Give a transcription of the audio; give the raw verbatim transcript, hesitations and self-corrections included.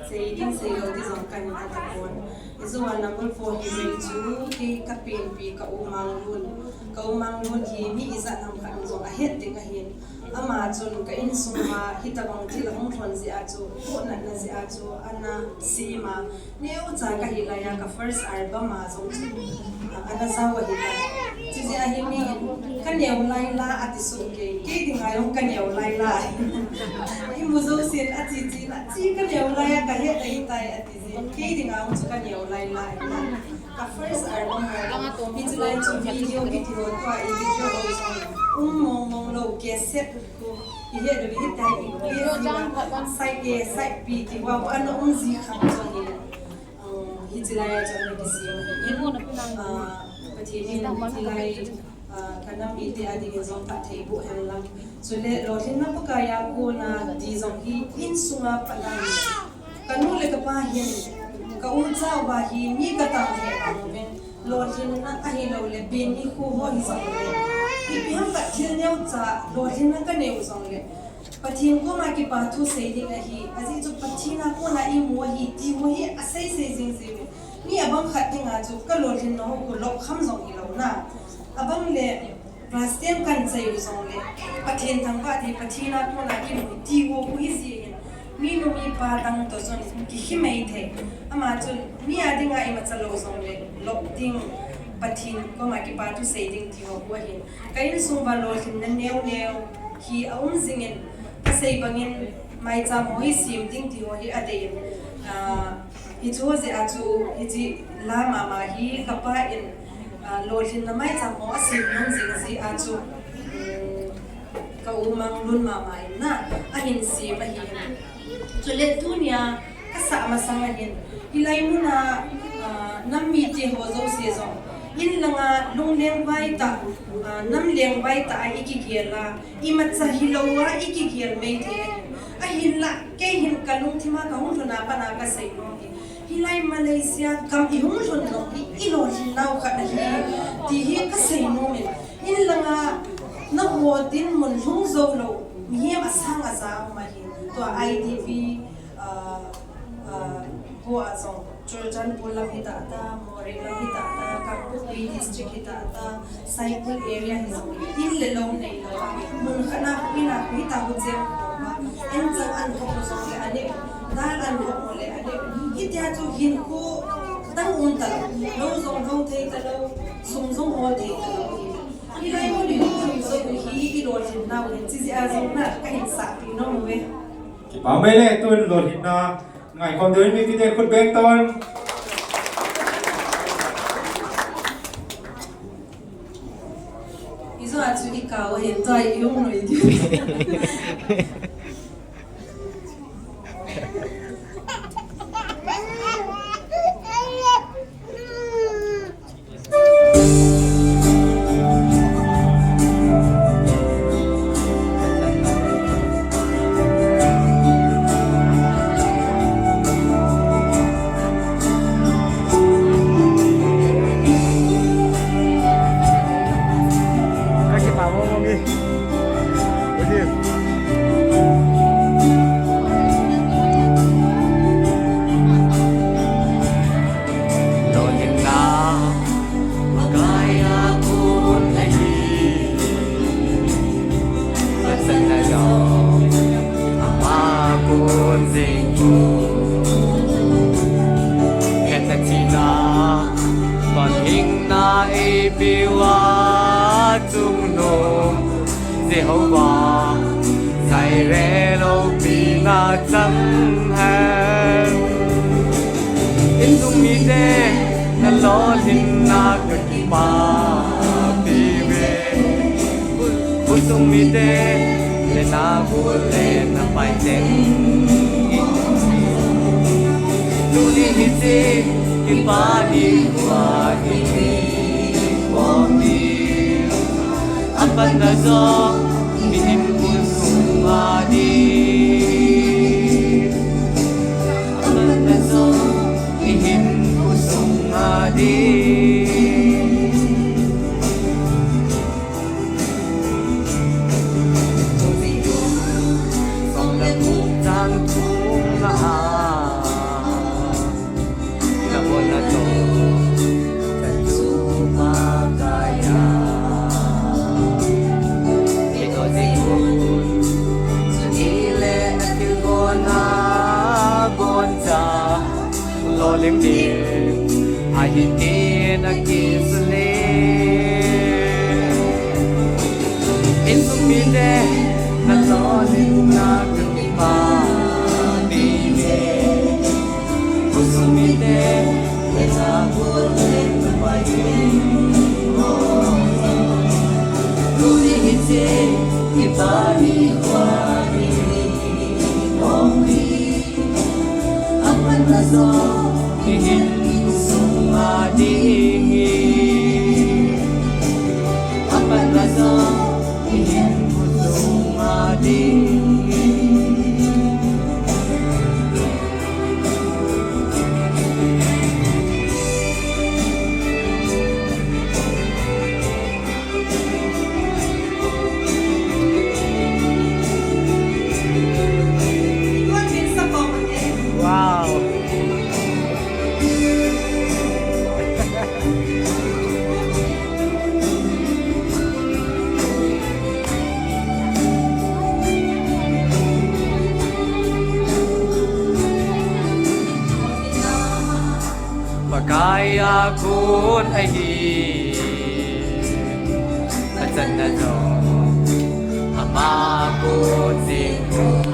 Sei ding sei lou ti jong kahin ati tapon. Ijou a number four hi vei chu kei ka penpi ka u Manglun. Ka u Manglun hi mi ijat ham khat jong ahet ding ahin. Ama chun ka insung a hitabang thil ahung lhon jeh a chu, pohnatna jeh a chu, ana sima. Neocha kahi laiya ka first album a jong chu, ah, ana jao ahi tai. Chujeh a hi mi ka neo lai la ati soh kei, kei dinga jong ka neo lai la. Imu jousen achi chi na, chi ka neo laiya ka het ahi tai ati jeh. Kei dinga jong chu ka neo lai la. Ka first album a, hiche lai chu video kiti ho tua, i video ho jong um mong mong lou, cassette khu. Ihet lou, ihet tai, i, i, side A, side B, ti ho, ana um ji khat jong hi. Um, hiche lai a chun ana kisem ahin, ah, Pathen in hiche lai, ah, ka nam mite a dingin jong phatthei boh hen lang. Chule lolhinna Pakai a kona ti jong hi insunga pat a ka nu le ka pa hin, ka u cha uva hi mi ka tang thei vang uvin, lolhinna ahilou le, beni khu ho hi jong le, ipi ham khat thil neocha lolhinna ka neiu jong le, Pathen koma kipa thu sei ding ahi, ajeh chu Pathen a kona imu ahi, ti ho hi asei sei jing jing le. Mi abang khat dinga chu ka lolhinna ho khu lop kham jong hilou na. Abang le, class ten kan chai u jong le, Pathen thangvah thei, Pathen a kona kimu ti ho khu hi jeh in, minu mipa dang toh chun kikhi mei thei. Ama chun mi a dinga imacha lou jong le, lop ding, Pathen koma kipa thu sei ding ti ho khu ahin. Ka insung uva lolhinna neo neo hi aum jingin, ka sei bangin maicham ho hi sem ding ti ho hi adei in. Ah, hichu jeh a chu, hiche la mama hi ka pa in, ah, lolhinna maicham ho asem nom jing jeh a chu, um, ka u Manglun mama in na, ahin sem ahi. Chule tunia ka sah masang ahin, hilai muna, ah, nam mite ho jouse jong, in langa lungleng vai tah, ah, nam leng vai tah a i kigel a, imacha hilou a i kigel mei thei ahin. Ahinla, kei hin ka lungthim a ka hung lhun a pat a ka sei nom hi, hilai Malaysia gam i hung lhun jong hi, i lolhin nau khat ahi, ti hi ka sei nom in, in langa na ho dinmun lhung jou lou, mihem asang aja um ahi, tua I D P, ah, ah, ho a jong, Churachandpur lam hita ta, Moreh lam hita ta, Kangpokpi district hita ta, Saikul area hi jong, in le lou neilou a, mun khat na, in a, hita hu chen khom a, in chang an hok jong le aneh, dal an hok le aneh, hitia chu hinkho dang um talou, lou jong lou thei talou, sum jong hol thei talou. Hilai mun hi, sum jong hi, i lolhin nau hin, chi jeh a jong na, ka hin sah pi nom uve. Kipa mai le, tun lolhinna ngaikhom diu in mipite khut beng tan. Ijou a chu i kau hen, tua i hung noi diu. Lolhinna Pakai a kon ahi, Pathen a jong ama kon jing u. Hetna thina, lolhinna eipeuva chungnung Jehovah, Jireh loupina chang hen. Insung mite na lolhinna ka kipapi uve. Khosung mite le na gol le na pai teng in. Tuni hiche kipa nikho a i um u hi. Apat na jong mihem khosung a ding. Apat na jong mihem khosung a ding. Song le guk chang thum na a. Ahi tina kisule. Insung mite nalolhinna kakipa ding e. Khosung mite nalolhinna kakipa ding e. Tuni hiche kipani khua hi. Aman a jong ihin sung a ding e. Aman a jong ihin sung a ding e. Wow. Pakai a kon ahi, achanna jong ama kon jing.